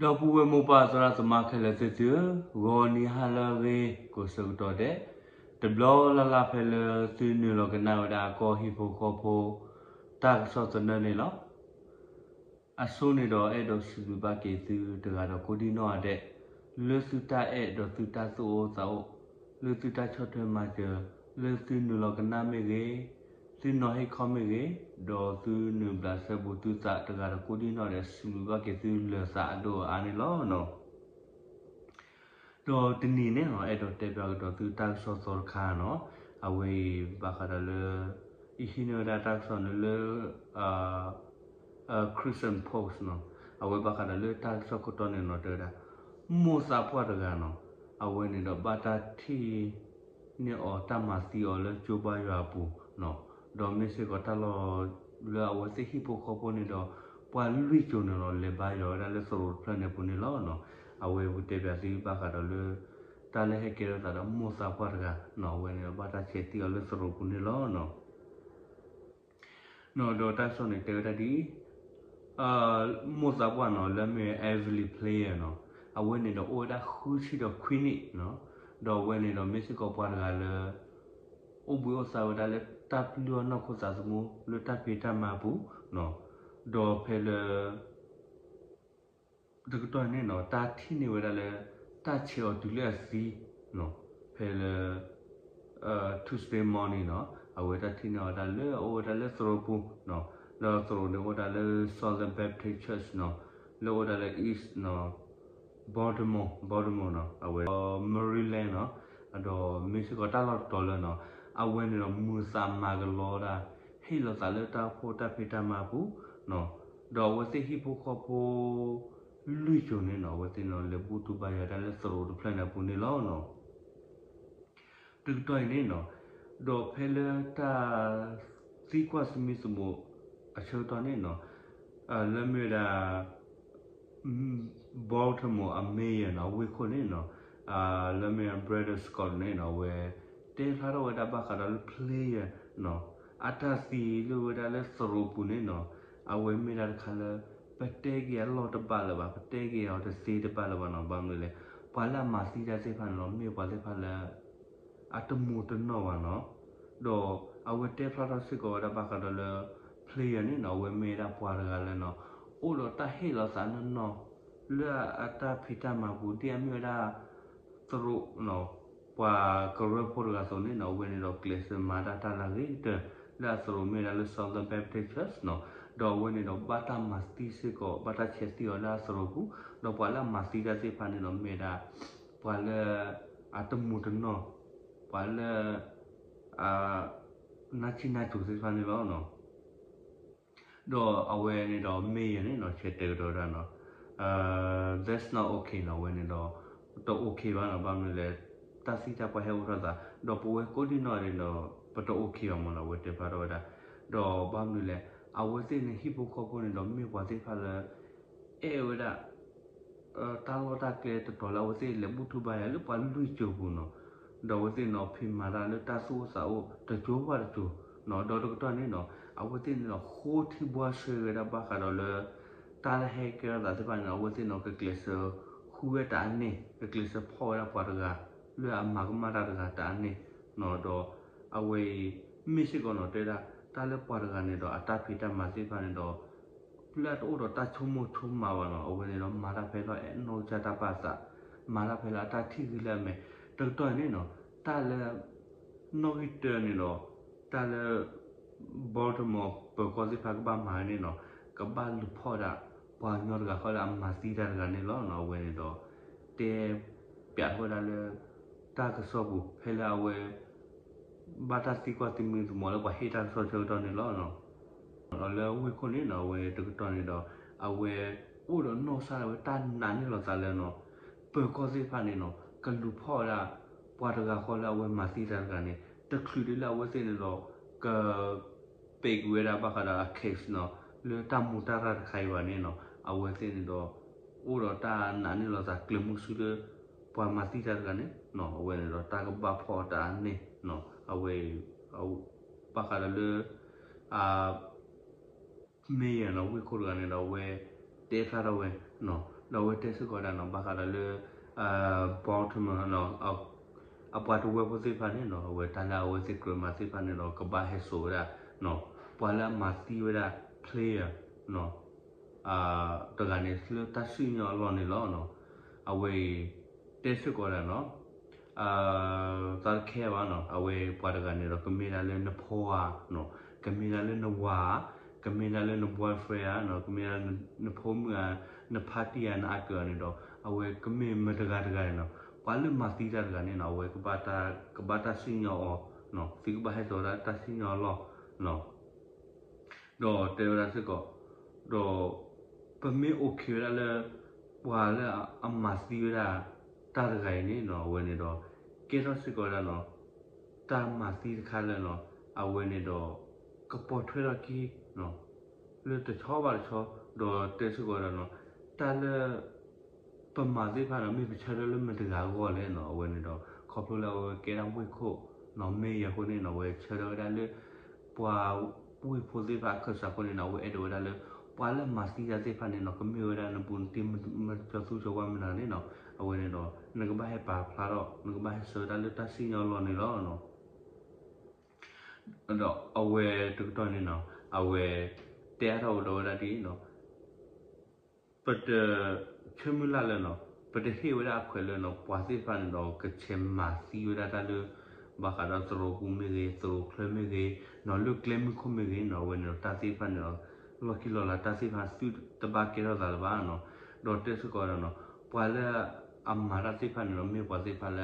ဒီပုၢ်ဝဲၢ်မိၢ်ပၢ်သရၣ်သမါခဲလၢာ်သ့ၣ်သုဧၢ, ဂီၤနံၤဟါလၢအဂ့ၤကိးဆၢကတီၢ်ဒဲး, တဘျီလၢ်လၢ်ဖဲလၢသုနုာ်လီၤကနၣ်ဝဲဒၣ်ကီၢ်ဟံၣ်ဖိဃီဖိ တၢ်ကစီၣ်သနၢၣ်န့ၣ်လီၤ. အဆိန့ၣ်ဒီးအဲၣ်ဒိးစံးဘျုးဘၣ်က့ၤသုတဂၤဒီးကိးဒံၣ်နီၣ်ဒဲး, လၢသုတၢ်အဲၣ်ဒီးသုတၢ်သူၣ်အိၣ်သးအိၣ်, လၢသုတၢ်ဆီၣ်ထွဲမၤစၢၤ, လၢသုနုာ်လီၤကနၣ်မ့ၢ်ဂ့ၤ, သုနီၤဟ့ၣ်ခီမ့ၢ်ဂ့ၤ, ဒီးသုနုာ်ဘျးစဲဘူးသုသးတဂၤဒီးကိးဒံၣ်နီၣ်ဒဲး စံးဘျုးဘၣ်က့ၤသုလၢာ်သးအဒိၣ်အါန့ၣ်လီၤ. ဒီးတနံၤန့ၣ်နီၤ အဲၣ်ဒိးတဲပၠးကဒီးသုတၢ်ကစီၣ်သီတခါနီၤ, အဝဲအံၤဘၣ်ဃးဒီးလၢ ယဟံးန့ၢ်ဝဲဒၣ်တၢ်ကစီၣ်န့ၣ်လၢ Christian Post နီၤ, အဝဲဘၣ်ဃးဒီးလၢတၢ်ကစီၣ်ခိၣ်တီန့ၣ်နီၤ တဲဝဲဒၣ် မိၢ်သးပှၢ်တဂၤနီၤ, အဝဲန့ၣ်ဒီးဘၣ်တၢ်ထံၣ်န့ၢ်အီၤတၢ်မၤသံအီၤလၢကၠိဘါယွၤအပူၤနီၤ, ဒီးမ့ၢ်စ့ၢ်ကီးတၢ်လီၢ်လၢအဝဲသ့ၣ်ဟံၣ်ဖိဃီဖိန့ၣ်ဒီး ပှၤလွံၢ်ကၠိန့ၣ်နီၤ လဲၤဘါယွၤဝဲဒၣ်လၢသရိာ်တဖျၢၣ်န့ၣ်အပူၤန့ၣ်လီၤ. အဝဲပကတဲပၠးသုဘၣ်ဃးဒီးလၢ တၢ်လၢဟဲကဲထီၣ်သးဒီးမိၢ်သးပှၢ်တဂၤနီၤ, အဝဲန့ၣ်ဒီးဘၣ်တၢ်ဆဲးသံအီၤလၢသရိာ်ပူၤန့ၣ်လီၤ. ဒီးတၢ်ကစီၣ်န့ၣ်တဲဝဲဒၣ်ဒ်အံၤ, မိၢ်သးပှၢ်နီၤ လၢမ့ၢ် Everly Player နီၤ, အဝဲန့ၣ်ဒီးအိၣ်ဝဲဒၣ်ဃုဆံဒီးခွံနံၣ်နီၤ, ဒီးအဝဲန့ၣ်ဒီးမ့ၢ်စ့ၢ်ကီးပှၤတဂၤလၢ အိၣ်ဘှံးအိၣ်သါဝဲဒၣ်လၢတၢ်ပျုၢ်အီၣ်နီၢ်ခိသးသမူ လၢတၢ်ဖံးတၢ်မၤအပူၤနီၤ, ဒီးဖဲလၢ တကတီၢ်န့ၣ်နီၤ တၢ်ထံၣ်န့ၢ်ဝဲဒၣ်လၢ တၢ်ဆဲးအီၤတုၤလၢအသံနီၤ, ဖဲလၢ Tuesday morning နီၤ, အဝဲတၢ်ထံၣ်န့ၢ်အီၤဒၣ်လၢအအိၣ်ဝဲဒၣ်လၢသရိာ်ပူၤနီၤ, လၢသရိာ်န့ၣ်အိၣ်ဝဲဒၣ်လၢ Southern Baptist Church နီၤ, လၢအိၣ်ဝဲဒၣ်လၢ East နီၤ, Baltimore, Baltimore နီၤ, အဝဲ Maryland နီၤ, ဒီးမ့ၢ်စ့ၢ်ကီးတၢ်လီၢ်တတီၤလၢနီၤ, အဝဲန့ၣ်ဒီးမုာ်သးမၤကလီဒၣ် ဟ့ၣ်လီၤသးလၢတၢ်အိၣ်ဖှိၣ်တၢ်ဖံးတၢ်မၤအပူၤနီၤ, ဒီးအဝဲသ့ၣ်ဟံၣ်ဖိဃီဖိ လွံၢ်ကၠိန့ၣ်နီၤ အဝဲသ့ၣ်န့ၣ်ဒီး လဲၤဘူၣ်ထီၣ်ဘါယွၤဒၣ်လၢသရိာ်တဖျၢၣ်န့ၣ်အပူၤန့ၣ်လီၤ. တကတီၢ်အံၤန့ၣ်နီၤ, ဒီးဖဲလၢတၢ်သံကွၢ်သမံသမိးအဆၢကတီၢ်န့ၣ်နီၤ, လၢမ့ၢ်ဝဲဒၣ် Baltimore အ mayor နီၤ အဝ့ၢ်ခိၣ်န့ၣ်နီၤ, လၢမ့ၢ် Brandon Scott န့ၣ်နီၤ အဝဲ တဲဖျါထီၣ်ဝဲဒၣ်ဘၣ်ဃးဒီးလၢ player နီၤ, အတၢ်သံလၢဝဲဒၣ်လၢသရိာ်ပူၤန့ၣ်နီၤ, အဝဲမ့ၢ်ဒၣ်တခါလၢ ပတဲက့ၤအလီၢ်တဘၣ်လၢၤဘၣ်, ပတဲက့ၤအီၤတသ့တဘၣ်လၢၤဘၣ်နီၤ, ဘၣ်မနုၤလဲၣ်, ပှၤလၢအမၤသံတၢ်သ့ၣ်တဖၣ်န့ၣ်နီၤ မ့ၢ်ပှၤသ့ၣ်တဖၣ်လၢ အတမူးတနီၣ်ဘၣ်နီၤ, ဒီးအဝဲတဲဖျါထီၣ်စ့ၢ်ကီးဝဲဒၣ်ဘၣ်ဃးဒီးလၢ player န့ၣ်နီၤ အဝဲမ့ၢ်ဝဲဒၣ်ပှၤတဂၤလၢနီၤ အိၣ်ဒီးတၢ်ဟ့ၣ်လီၤသးနီၢ်နီၢ် လၢအတၢ်ဖံးတၢ်မၤပူၤ ဒ်အမ့ၢ်ဝဲဒၣ် သရိာ်နီၤ ပှၤကရၢဖိတဂၤအသိးန့ၣ်နီၤ အဝဲန့ၣ်ဒီးကျဲးစၢးမၤတၢ်တၢ်လၢအဂ့ၤကတၢၢ် လၢအသရိာ်မ့ၢ်ဝဲဒၣ်လၢ Southern Baptist Church နီၤ, ဒီးအဝဲန့ၣ်ဒီးဘၣ်တၢ်မၤသံစ့ၢ်ကီး ဘၣ်တၢ်ဆဲးသံအီၤလၢအသရိာ်ပူၤ, ဒီးပှၤလၢအမၤသံတၢ်သ့ၣ်တဖၣ်န့ၣ်နီၤ မ့ၢ်ဝဲဒၣ် ပှၤလၢ အတမူးတနီၣ်, ပှၤလၢ အ နၢ်ဆံၣ်နၢ်စိၤသ့ၣ်တဖၣ်န့ၣ်လီၤ. ဒီးအဝဲန့ၣ်ဒီး mayor န့ၣ်နီၤ ဆဲးတဲကဒီးဝဲဒၣ်နီၤ, that's not okay နီၤ, အဝဲန့ၣ်ဒီး တ okay ဘၣ်နီၤ, ဘၣ်မနုၤလဲၣ် တၢ်သံတၢ်ပှၢ်ဟဲအိၣ်ထီၣ်သး ဒီးပဝဲကိးဒံၣ်နီၣ်ဒဲးဒီး ပတ okay ဘၣ်မးနီၤ, အဝဲတဲဖျါထီၣ်ဝဲဒၣ်, ဒီးဘၣ်မနုၤလဲၣ် အဝဲသ့ၣ်န့ၣ် ဟံၣ်ဖိဃီဖိန့ၣ်ဒီး မ့ၢ်ပှၤသ့ၣ်တဖၣ်လၢ အဲၣ်ဝဲဒၣ် တၢ်လီၢ်တၢ်ကျဲတတီၤလၢအဝဲသ့ၣ်လဲၤဘူၣ်ထီၣ်ဘါယွၤလၢပှၤလွံၢ်ကၠိပူၤနီၤ, ဒီးအဝဲသ့ၣ်နီၤ ဖံးမၤတၢ်လၢတၢ်သူၣ်အိၣ်သးအိၣ်တကၠိဘၣ်တကၠိနီၤ, ဒီးတကတီၢ်န့ၣ်နီၤ အဝဲသ့ၣ်န့ၣ်ဒီး ဃိထံဘှါဆှဲးဝဲဒၣ်ဘၣ်ဃးဒီးလၢ တၢ်လၢဟဲကဲထီၣ်သးသ့ၣ်တဖၣ်န့ၣ်နီၤ အဝဲသ့ၣ်နီၤ ကကျဲးစၢးဃုဝဲတၢ်အန့ၣ် ကကျဲးစၢးဖီၣ်ဝဲဒၣ်ပှၤတဂၤ လၢအမၤကမၣ်တၢ်တဂၤတၢ်အန့ၣ်နီၤ, ဒီးအဝဲအံၤ မ့ၢ်စ့ၢ်ကီးနီၤ တဲဒၣ် တၢ်လၢပှၤတဂၤန့ၣ်ဒီး အတၢ်ဖံးတၢ်မၤသ့ၣ်တဖၣ်န့ၣ်ဒီး လၢအတအိၣ်ဒီးတၢ်ဆိကမိၣ်ဆိကမးဘၣ်နီၤ, အဝဲန့ၣ်ဒီး မၤတၢ်ဖဲလၢအနီၢ်ကစၢ်တၢ်ဘၣ်သး, မၤတၢ်ဖဲလၢအတၢ်ထံၣ်ဂံၢ်လၢအမဲာ်, တကတီၢ်အံၤန့ၣ်နီၤ တၢ်လၢ နီၣ်ဂံၢ်တၢန့ၣ်ဒီး တၢ်လၢ Baltimore ပၢၤကီၢ်သ့ၣ်တဖၣ်ကဘၣ်မၤန့ၣ်နီၤ, ကဘၣ်လူၤဖီၣ်ဒၣ် ပှၤကညီတဂၤဃီလၢအမၤသံတၢ်တဂၤန့ၣ်လီၤနီၤ, အဝဲန့ၣ်ဒီး တဲပၠးထီၣ်ဝဲဒၣ်လၢ တၢ်ကစီၣ်ပူၤ ဖဲလၢအဝဲ ဘၣ်တၢ်သံကွၢ်သမံသမိးလၢပှၤဟ့ၣ်တၢ်ကစီၣ်ဆၢကတီၢ်န့ၣ်လီၤ. ဒီးလၢဝ့ၢ်ခိၣ်န့ၣ်နီၤ အဝဲတကတီၢ်န့ၣ်ဒီး အဝဲအိၣ်ဒီးနီၢ်ကစၢ်ဒၣ်ဝဲတၢ်နာ်န့ၢ်လိာ်သးလၢနီၤ ပၢၤကီၢ်သ့ၣ်တဖၣ်န့ၣ်နီၤ ကလူၤဖီၣ်ဝဲဒၣ် ပှၤတဂၤဃီလၢအဝဲမၤသံတၢ်တဂၤန့ၣ် တချုးဒ်လၢအဝဲသ့ၣ်န့ၣ်ဒီး က ပိတ်ဝဲဒၣ်ဘၣ်ဃးဒီးအ case နီၤ လၢတၢ်မူးတၢ်ရၢ်တခါအံၤဘၣ်န့ၣ်နီၤ အဝဲသ့ၣ်န့ၣ်ဒီး အိၣ်ဒီးတၢ်နာ်န့ၢ်လိာ်သးကျၢၤမုဆူလၢ ပှၤမၤသံတၢ်တဂၤန့ၣ်နီၤ အဝဲန့ၣ်ဒီးတၢ်ကဘၣ်ဖီၣ်အီၤတၢ်အန့ၣ်နီၤ အဝဲ ဘၣ်ဃးဒီးလၢ အ mayor နီၤ ဝ့ၢ်ခိၣ်တဂၤန့ၣ်ဒီးအဝဲ တဲဖျါထီၣ်ဝဲနီၤ ဒီးအဝဲတဲစ့ၢ်ကီးဝဲဒၣ်နီၤ ဘၣ်ဃးဒီးလၢ Baltimore နီၤ အပှၤတဝၢဖိသ့ၣ်တဖၣ်န့ၣ်နီၤ အဝဲတၢ်လၢအဝဲသ့ၣ်ကြၢးမၤသ့ၣ်တဖၣ်န့ၣ်ဒီး ကဘၣ်ဟဲစိာ်ဝဲဒၣ် ပှၤလၢအမၤသံဝဲဒၣ် player နီၤ တဂၤန့ၣ် လၢတၢ်စံၣ်ညီၣ်အလီၢ်န့ၣ်လီၤ. အဝဲအံၤ တဲစ့ၢ်ကီးဝဲဒၣ်နီၤ သးတခဲဘၣ်နီၤ အဝဲပှၤတဂၤန့ၣ်ဒီး ကမ့ၢ်ဒၣ်လၢနဖိဧါ, ကမ့ၢ်ဒၣ်လၢနဝၤဧါ, ကမ့ၢ်ဒၣ်လၢန boyfriend ဧါ, ကမ့ၢ်ဒၣ်နဖိမုၣ်ဧါ, နဖါတံၢ်ဧါ, နအကၢၤဧါန့ၣ်ဒီး အဝဲကမ့ၢ်မတၤတဂၤတဂၤန့ၣ်နီၤ ပှၤလၢမၤသံတၢ်တဂၤန့ၣ်နီၤ အဝဲကဘၣ်တၢ်စံၣ်ညီၣ်အီၤ, သုကဘၣ်ဟဲစိာ်ဝဲဒၣ်တၢ်စံၣ်ညီၣ်အလီၢ် ဒီးတဲဝဲဒၣ်စ့ၢ်ကီး, ဒီးပမ့ၢ်အိၣ်ခံဝဲဒၣ်လၢ ပှၤလၢအမၤသံဝဲဒၣ်တၢ်တဂၤအံၤန့ၣ်နီၤ အဝဲန့ၣ်ဒီး ကဲထီၣ်စ့ၢ်ကီးဝဲဒၣ်နီၤ တၢ်မၤသံတခါလၢနီၤ အဝဲန့ၣ်ဒီး ကပိာ်ထွဲထီၣ်က့ၤ လၢတဆီဘၣ်တဆီ ဒီးတဲစ့ၢ်ကီးဝဲဒၣ်နီၤ တၢ်လၢ ပမၤသ့ၣ်တဖၣ်နီၤ မ့ၢ်ပဆၢထၢၣ်လၢမတၤတဂၤအဂီၢ်လဲၣ်နီၤ အဝဲန့ၣ်ဒီး ခီဖျိလၢအဝဲကဲဒၣ်ဝ့ၢ်ခိၣ်နီၤ mayor အဃိန့ၣ်နီၤ အဝဲဆၢထၢၣ်ဝဲဒၣ်လၢ ပှၤဝ့ၢ်ဖိသ့ၣ်တဖၣ်အခၢၣ်စးအဃိန့ၣ်နီၤ အဝဲအဲၣ်ဒိးဝဲဒၣ်လၢ ပှၤလၢမၤသံတၢ်သ့ၣ်တဖၣ်န့ၣ်နီၤ ကမ့ၢ်ဝဲဒၣ်နဘူးနတံၢ် မၤကၠီၤသူကၠီၤဝါမတၤန့ၣ်နီၤ အဝဲန့ၣ်ဒီး နကဘၣ်ဟဲပာ်ဖျါထီၣ် နကဘၣ်ဟဲဆှၢဝဲဒၣ်လၢတၢ်စံၣ်ညီၣ်အလီၢ်န့ၣ်လီၤ. ဒီးအဝဲတကတီၢ်န့ၣ်နီၤ အဝဲ တဲအါထီၣ်ကဒီးဝဲဒၣ်ဒ်အံၤနီၤ ပတ ဆၢမုၢ်လၢ်လၢနီၤ ပတဟ့ၣ်ဝဲဒၣ်အခွဲးလၢနီၤ ပှၤသ့ၣ်တဖၣ်န့ၣ်ဒီး ကဆဲးမၤသံဝဲဒၣ်တၢ်လၢ ဘၣ်ဃးဒီးသရိာ်ပူၤမ့ၢ်ဂ့ၤ သရိာ်ချၢမ့ၢ်ဂ့ၤနီၤ လၢကျဲမုၢ်ခိၣ်မ့ၢ်ဂ့ၤနီၤ အဝဲန့ၣ်ဒီး တၢ်သ့ၣ်တဖၣ်န့ၣ်ဒီး လီၢ်ခံလီၢ်လၤတၢ်သ့ၣ်တဖၣ်သုတဘၣ်ကဲထီၣ်သးလၢၤဘၣ်နီၤ ဒီးတဲစ့ၢ်ကီးဝဲဒၣ်နီၤ ပှၤလၢအမၤတၢ်သ့ၣ်တဖၣ်န့ၣ်ဒီး မ့ၢ်ပှၤသ့ၣ်တဖၣ်လၢ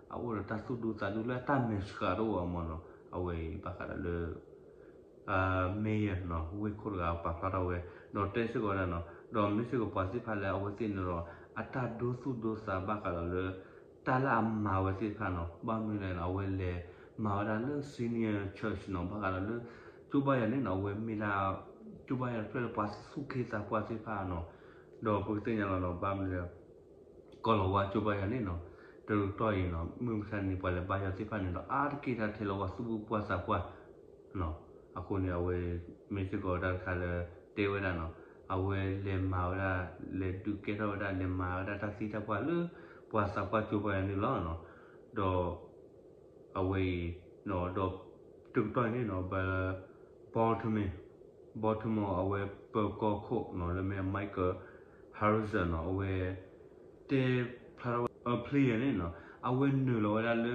အအိၣ်ဒီးတၢ်သူၣ်ဒူသးဒူလၢအတၢ်မဲာ်ဆှးတအိၣ်အီၤမ့ၢ်နီၤ အဝဲအံၤဘၣ်ဃးဒီးလၢ mayor နီၤ ဝ့ၢ်ခိၣ်တဂၤပာ်ဖျါထီၣ်ဝဲ ဒီးတဲစ့ၢ်ကီးဝဲဒၣ်နီၤ ဒီးမ့ၢ်စ့ၢ်ကီးပှၤသ့ၣ်တဖၣ်လၢအဝဲသ့ၣ်န့ၣ်ဒီး အတၢ်ဒိသူၣ်ဒိသးဘၣ်ဃးဒီးလၢ တၢ်လၢအမၤဝဲသ့ၣ်တဖၣ်နီၤ ဘၣ်မနုၤလဲၣ်နီၤ အဝဲလဲၤမၤဝဲဒၣ်လၢ Senior Church နီၤ ဘၣ်ဃးဒီးလၢ ကၠိဘါယွၤန့ၣ်နီၤ အဝဲမ့ၢ်ဒၣ် ကၠိဘါယွၤတဖျၢၣ်လၢပှၤသူၣ်က့သးပှၢ်သ့ၣ်တဖၣ်နီၤ ဒီးပကသ့ၣ်ညါလီၤနီၤ ဘၣ်မနုၤလဲၣ် ကီၢ်လီၤဝါကၠိဘါယွၤန့ၣ်နီၤ တကတီၢ်အံၤနီၤ မုၢ်မဆါန့ၣ် ပှၤလဲၤဘါယွၤသ့ၣ်တဖၣ်န့ၣ်ဒီး အါတက့ၢ်တၢ်ထဲလီၤဝဲသူၣ်ပူၤပှၢ်သးပှၢ် အဃိန့ၣ် အဝဲ မ့ၢ်စ့ၢ်ကီးတၢ်တခါလၢ တဲဝဲဒၣ်နီၤ အဝဲလဲၤမၤဝဲဒၣ် လဲၤဒုးကဲထီၣ်ဝဲဒၣ် လဲၤမၤဝဲဒၣ်တၢ်သံတၢ်ပှၢ်လၢ ပှၤသးပှၢ်ကၠိဘါယွၤန့ၣ်လီၤ. ဒီး အဝဲအံၤ ဒီး တကတီၢ်အံၤန့ၣ်နီၤ ပ Baltimore Baltimore အဝဲပၢၤကီၢ်ခိၣ်နီၤ လၢမ့ၢ် Michael Harrison နီၤ အဝဲ တဲဖျါထီၣ်ဝဲ player န့ၣ်နီၤ အဝဲနုာ်လီၤဝဲဒၣ်လၢ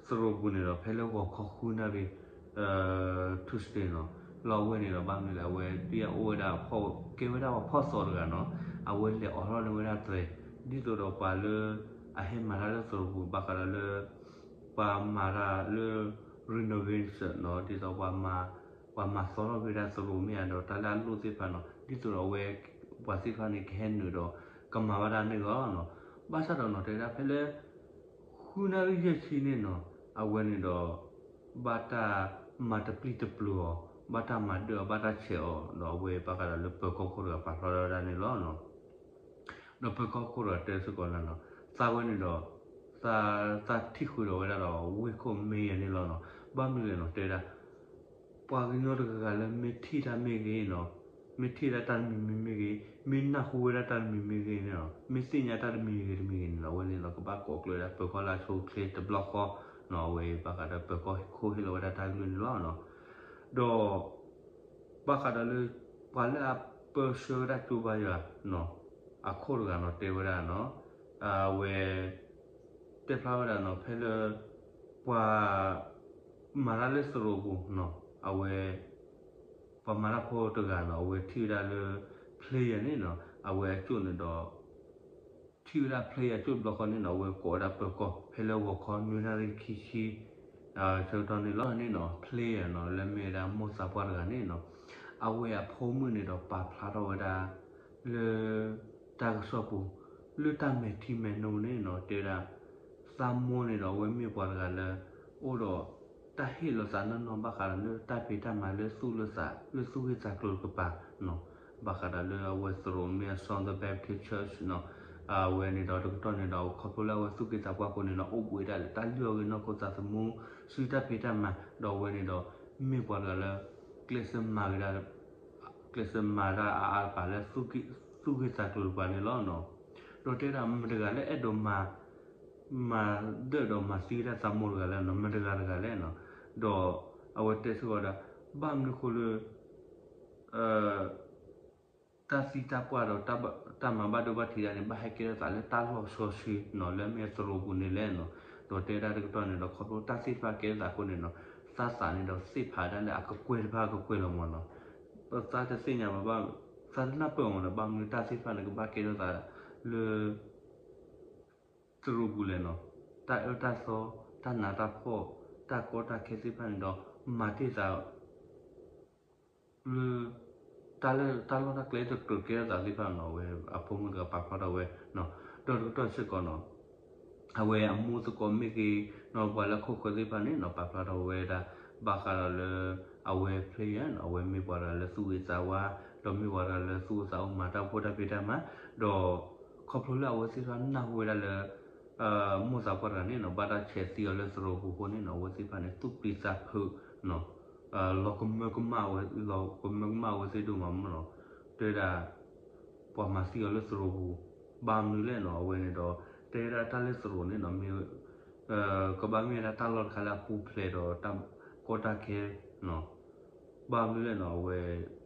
သရိာ်ပူၤန့ၣ်ဒီး ဖဲလၢဂီၤခီဃုနၣ်ရံၣ် Tuesday နီၤ လီၤအဝဲန့ၣ်ဒီး ဘၣ်မနုၤလဲၣ် အဝဲဒ်အအိၣ်ဝဲဒၣ် ကဲဝဲဒၣ်ပှၤဖီၣ်သီတဂၤနီၤ အဝဲလဲၤအိးထီၣ်န့ၢ်ဝဲဒၣ်တြဲၤ ဒ်သိးဒီးပှၤလၢ အဟဲမၤတၢ်လၢသရိာ်ပူၤ ဘၣ်ဃးဒီးလၢ ပှၤမၤတၢ်လၢ renovation နီၤ ဒ်သိး ပှၤမၤသီထီၣ်က့ၤဝဲဒၣ်သရိာ်မ့ၢ်ဧါ ဒီးတၢ်လၢအလိၣ်သ့ၣ်တဖၣ်နီၤ ဒ်သိးဒီးအဝဲ ပှၤသ့ၣ်တဖၣ်န့ၣ် ကဟဲနုာ်ဒီး ကမၤဘၣ်တၢ်န့ၢ်ဂီၢ်နီၤ ဘၣ်ဆၣ်ဒီးနီၤ တဲဝဲဒၣ်ဖဲလၢ ဃုနၣ်ရံၣ်ယဲၢ်ဆံန့ၣ်နီၤ အဝဲန့ၣ်ဒီး ဘၣ်တၢ်မၤတပျံၤတပျိၤအီၤ ဘၣ်တၢ်မၤဒၢအီၤ ဘၣ်တၢ်ဆဲးအီၤ ဒီးအဝဲဘၣ်ဃးဒီးလၢပၢၤကီၢ်ခိၣ်တဂၤပာ်ဖျါထီၣ်ဝဲဒၣ်န့ၣ်လီၤ. ဒီးပၢၤကီၢ်ခိၣ်တဂၤတဲစ့ၢ်ကီးလၢနီၤ သးဝဲန့ၣ်ဒီး သး သးထံၣ်ဃုာ်ဒီးဝဲဒၣ်ဒီး ဝ့ၢ်ခိၣ် mayor န့ၣ်လီၤနီၤ ဘၣ်မနုၤလဲၣ်နီၤ တဲဝဲဒၣ် ပှၤကညီတဂၤဂၤလၢမ့ၢ်ထံၣ်တၢ်မ့ၢ်ဂ့ၤနီၤ မ့ၢ်ထံၣ်ဒၣ်တၢ်တမံၤမံၤမ့ၢ်ဂ့ၤ မ့ၢ်နၢ်ဟူဝဲဒၣ်တၢ်တမံၤမ့ၢ်ဂ့ၤန့ၣ်နီၤ မ့ၢ်သ့ၣ်ညါတၢ်တမံၤဂ့ၤတမံၤဂ့ၤန့ၣ်နီၤ အဝဲန့ၣ်ဒီး ကဘၣ်ကိးကျၢၢ်ဝဲဒၣ်ပၢၤကီၢ်လၢအဆိအချ့တဘျီဃီနီၤ အဝဲဘၣ်ဃးဒီးပၢၤကီၢ်ခိၣ်ဟ့ၣ်လီၤဝဲဒၣ်တၢ်ကလုၢ်န့ၣ်လီၤနီၤ ဒီး ဘၣ်ဃးဒီးလၢ ပှၤလၢအပၢဆှၢဝဲဒၣ်ကၠိဘါယွၤနီၤ အခိၣ်တဂၤနီၤ တဲဝဲဒၣ်နီၤ အဝဲ တဲဖျါဝဲဒၣ်နီၤ ဖဲလၢ ပှၤ မၤတၢ်လၢသရိာ်ပူၤနီၤ အဝဲ ပှၤမၤတၢ်ဖိတဂၤနီၤ အဝဲထံၣ်ဝဲဒၣ်လၢ player န့ၣ်နီၤ အဝဲအကၠိၣ်န့ၣ်ဒီး ထံၣ်ဝဲဒၣ် player အကၠိၣ်တဘျီဃီန့ၣ်နီၤ အဝဲကိးဝဲဒၣ်ပၢၤကီၢ် ဖဲလၢဂီၤခီနွံနၣ်ရံၣ်ခံဆံ ဆၢကတီၢ်န့ၣ်လီၤန့ၣ်နီၤ player နီၤ လၢမ့ၢ်ဝဲဒၣ်မိၢ်သးပှၢ်တဂၤန့ၣ်နီၤ အဝဲအဖိမုၣ်န့ၣ်ဒီးပာ်ဖျါထီၣ်ဝဲဒၣ် လၢ တၢ်ကစီၣ်ပူၤ လၢတၢ်မဲာ်ထံမဲာ်နိန့ၣ်နီၤ တဲဝဲဒၣ် သးမိၢ်န့ၣ်ဒီးအဝဲမ့ၢ်ပှၤတဂၤလၢ အိၣ်ဒီး တၢ်ဟ့ၣ်လီၤသးနီၢ်နီၢ်ဘၣ်ဃးဒီးလၢတၢ်ဖံးတၢ်မၤလၢ သူၣ်လၢသး လၢသူၣ်ဂ့ၢ်သးကျိၤတကပၤနီၤ ဘၣ်ဃးဒီးလၢအဝဲသရိာ်မ့ၢ်အ Southern Baptist Church နီၤ အဝဲန့ၣ်ဒီးတကတီၢ်န့ၣ်ဒီး ခီဖျိလၢအဝဲသူၣ်က့သးပှၢ်အဃိန့ၣ်ဒီး အိၣ်ဘှံးဒၣ်လၢတၢ်လုၢ်အီၣ်ဂ့ၤနီၢ်ခိသးသမူ စုတၢ်ဖံးတၢ်မၤ ဒီးအဝဲန့ၣ်ဒီး မ့ၢ်ပှၤတဂၤလၢ ကျဲးစၢးမၤကဒါ ကျဲးစၢးမၤတၢ်အါအါတပၤလၢသူၣ်က့ သူၣ်ဂ့ၢ်သးကျိၤတပၤန့ၣ်လီၤနီၤ. ဒီးတဲဒၣ်မတၤတဂၤလၢအဲၣ်ဒိးမၤ မၤဒၢၣ်ဒီးမၤသံဝဲဒၣ်သးမိၢ်တဂၤလဲၣ်နီၤ, မတၤတဂၤတဂၤလဲၣ်နီၤ. ဒီးအဝဲတဲစ့ၢ်ကီးဒၣ် ဘၣ်မနုၤဃိလၢ တၢ်သံတၢ်ပှၢ်ဒီး တၢ်မၤဘၣ်ဒိဘၣ်ထံးဒၣ်န့ၣ် ဘၣ်ဟဲကဲထီၣ်သးလၢတၢ်လီၢ်စီဆှံနီၤ လၢအမ့ၢ်သရိာ်ပူၤန့ၣ်လဲၣ်နီၤ. ဒီးတဲဒၣ်တကတီၢ်န့ၣ်ဒီး ခီဖျိတၢ်သ့ၣ်တဖၣ်ကဲထီၣ်သးအဃိန့ၣ်နီၤ, သးသးန့ၣ်ဒီးသ့ၣ်ဖးဒၣ်လၢအကကွဲၢ်တဖၣ်ကကွဲၢ်လီၤမၢ်နီၤ. သးတသ့ၣ်ညါဘၣ်ဘၣ်, သးတနၢ်ပၢၢ်မၢ်နီၤ ဘၣ်မနုၤတၢ်သ့ၣ်တဖၣ်န့ၣ် ကဘၣ်ကဲထီၣ်သးလၢ သရိာ်ပူၤလဲၣ်နီၤ. တၢ်အၢတၢ်သီ, တၢ်နးတၢ်ဖှီၣ်, တၢ်ကီတၢ်ခဲသ့ၣ်တဖၣ်န့ၣ်ဒီး မၤတ့ၢ်သး လၢ တၢ်လၢတၢ်လီၢ်တၢ်ကျဲတကြၢးကဲထီၣ်သးသ့ၣ်တဖၣ်နီၤ အဝဲအဖိမုၣ်တဂၤပာ်ဖျါထီၣ်ဝဲနီၤ. ဒီးတကတီၢ်စ့ၢ်ကီးနီၤ အဝဲအမူသကိးမ့ၢ်ဂ့ၤနီၤ ပှၤလၢခိၣ်ဃၢၤသ့ၣ်တဖၣ်န့ၣ်နီၤ ပာ်ဖျါထီၣ်ဝဲဒၣ် ဘၣ်ဃးဒီးလၢ အဝဲ player နီၤ အဝဲမ့ၢ်ပှၤတဂၤလၢသူၣ်ဂ့ၤသးဝါ ဒီးမ့ၢ်ပှၤတဂၤလၢသူၣ်အိၣ်သးအိၣ်မၤတၢ်အိၣ်ဖှိၣ်တၢ်ဖံးတၢ်မၤ ဒီး ခီဖျိလၢအဝဲသ့ၣ်တဖၣ်နၢ်ဟူဝဲဒၣ်လၢ မိၢ်သးပှၢ်တဂၤန့ၣ်နီၤ ဘၣ်တၢ်ဆဲးသံအီၤလၢသရိာ်ပူၤအဃိန့ၣ်နီၤ အဝဲသ့ၣ်တဖၣ်န့ၣ် သူၣ်ပျံၤသးဖုးနီၤ လီၤကမၢကမၣ်ဝဲ လီၤကမၢကမၣ်ဝဲသ့ၣ်ဒိၣ်မးမၢ်နီၤ. တဲဒၣ် ပှၤမၤသံအီၤလၢသရိာ်ပူၤ ဘၣ်မနုၤလဲၣ်နီၤ အဝဲန့ၣ်ဒီး တဲဒၣ်တၢ်လၢသရိာ်န့ၣ်နီၤ မ့ၢ် ကဘၣ်မ့ၢ်ဝဲဒၣ်တၢ်လီၢ်တခါလၢအပူၤဖျဲးဒီးတၢ်ကီတၢ်ခဲနီၤ ဘၣ်မနုၤလဲၣ်နီၤ အဝဲ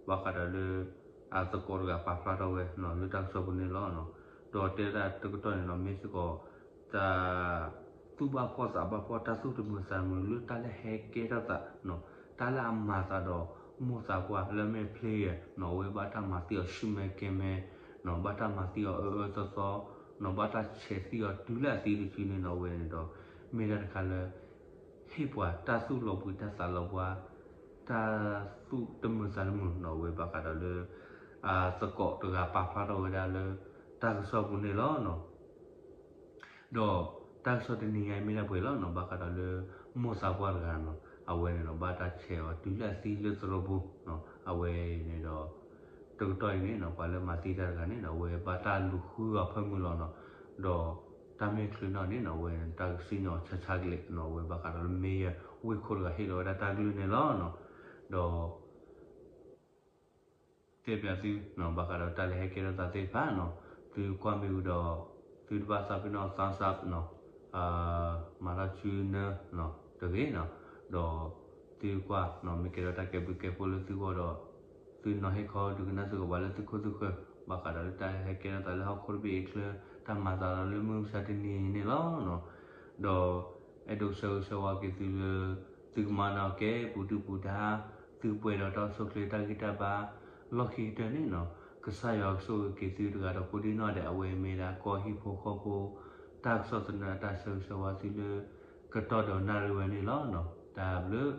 ဘၣ်ဃးဒီးလၢ အသကိးတဂၤပာ်ဖျါထီၣ်ဝဲနီၤ လၢတၢ်ကစီၣ်ပူၤန့ၣ်လီၤ. ဒီးတဲဒၣ်တကတီၢ်န့ၣ်နီၤ မ့ၢ်စ့ၢ်ကီး တၢ် သူၣ်ဘၣ်ဖှီၣ်သးဘၣ်ဖှီၣ် တၢ်သူၣ်တမုာ်သးတမုာ်လၢတၢ်လၢဟဲကဲထီၣ်သးနီၤ တၢ်လၢအမၤသးဒီးမိၢ်သးပှၢ်လၢမ့ၢ် player နီၤ အဝဲဘၣ်တၢ်မၤသံအီၤဆူမဲာ်ကဲမဲာ်နီၤ ဘၣ်တၢ်မၤသံအီၤအၢအၢသီသီနီၤ ဘၣ်တၢ်ဆဲးသံအီၤတုၤလၢအသံတစုန့ၣ်နီၤ အဝဲန့ၣ်ဒီး မ့ၢ်ဒၣ်တခါလၢ ဟ့ၣ်ပှၤတၢ်သူၣ်လီၤဘှံးတၢ်သးလီၤဘှါ တၢ်သူၣ်တမုာ်သးတမုာ်နီၤ အဝဲဘၣ်ဃးဒီးလၢ အသကိးတဂၤပာ်ဖျါထီၣ်ဝဲဒၣ်လၢ တၢ်ကစီၣ်ပူၤန့ၣ်လီၤနီၤ. ဒီးတၢ်ကစီၣ်တနံၤညါအံၤမ့ၢ်ဒၣ်ပှဲၤလီၤနီၤ ဘၣ်ဃးဒီးလၢ မိၢ်သးပှၢ်တဂၤနီၤ အဝဲန့ၣ်ဒီး ဘၣ်တၢ်ဆဲးအီၤတုၤလၢအသံလၢသရိာ်ပူၤနီၤ အဝဲန့ၣ်ဒီး တကတီၢ်အံၤန့ၣ်နီၤ ပှၤလၢမၤသံတၢ်တဂၤန့ၣ်နီၤ အဝဲဘၣ်တၢ်လူၤဃုအီၤဖၢမုၢ်လီၤနီၤ ဒီးတၢ်မဲာ်ချံနီၤန့ၣ်နီၤ အဝဲတၢ်ကစံၣ်ညီၣ်ဆါဆါကလဲာ်နီၤ အဝဲဘၣ်ဃးဒီးလၢ mayor ဝ့ၢ်ခိၣ်တဂၤဟ့ၣ်လီၤဝဲဒၣ်တၢ်ကလုၢ်န့ၣ်လီၤနီၤ. ဒီး တဲပၠးသုနီၤ ဘၣ်ဃးဒီးတၢ်လၢဟဲကဲထီၣ်သးသ့ၣ်တဖၣ်နီၤ သုကွၢ်မ့ၢ်ဝံၤဒီး သုတဘၣ်သးပ့ၤနီၣ် thumbs up နီၤ မၤထီၣ်စုနၢနီၤ တဂ့ၤနီၤ ဒီးသုကွၢ်နီၤ မ့ၢ်ကဲထီၣ်တၢ်ကဲဘျုးကဲဖှိၣ်လၢသုဂီၢ်ဒီး သုနီၤဟ့ၣ်ခီဒုးကနၣ်စ့ၢ်ကီးပှၤလၢသုခိၣ်သုဃၢၤ ဘၣ်ဃးဒီးလၢတၢ်ဟဲကဲထီၣ်သးလၢဟီၣ်ခိၣ်တဘ့ၣ်အံၤအချၢ တၢ်မၤသးဒီးလၢမုၢ်မဆါတနံၤအံၤန့ၣ်လီၤ. ဒီးအဲၣ်ဒိးဆၢဂ့ၤဆၢဝါက့ၤသုလၢ သုကမၤနၢၤက့ၤပူၤဒုၣ်ပူၤဒါ သုပှဲၤဒီးတၢ်အိၣ်ဆူၣ်အိၣ်ချ့တၢ်ဂံၢ်တၢ်ဘါ လီၢ်ခံကတၢၢ်န့ၣ်နီၤ ကစၢ်ယွၤကဆိၣ်ဂ့ၤက့ၤသုတဂၤဒီးကိးဒံနီၢ်ဒဲး အဝဲမ့ၢ်ဒၣ်ကီၢ်ဟံၣ်ဖိဃီဖိ တၢ်ကစီၣ်သနၢၣ်အတၢ်ဆၢဂ့ၤဆၢဝါသုလၢ ကတီၢ်ဒီးနၣ်ရံၣ်ဝဲန့ၣ်လီၤ. တၢ်ဘျုး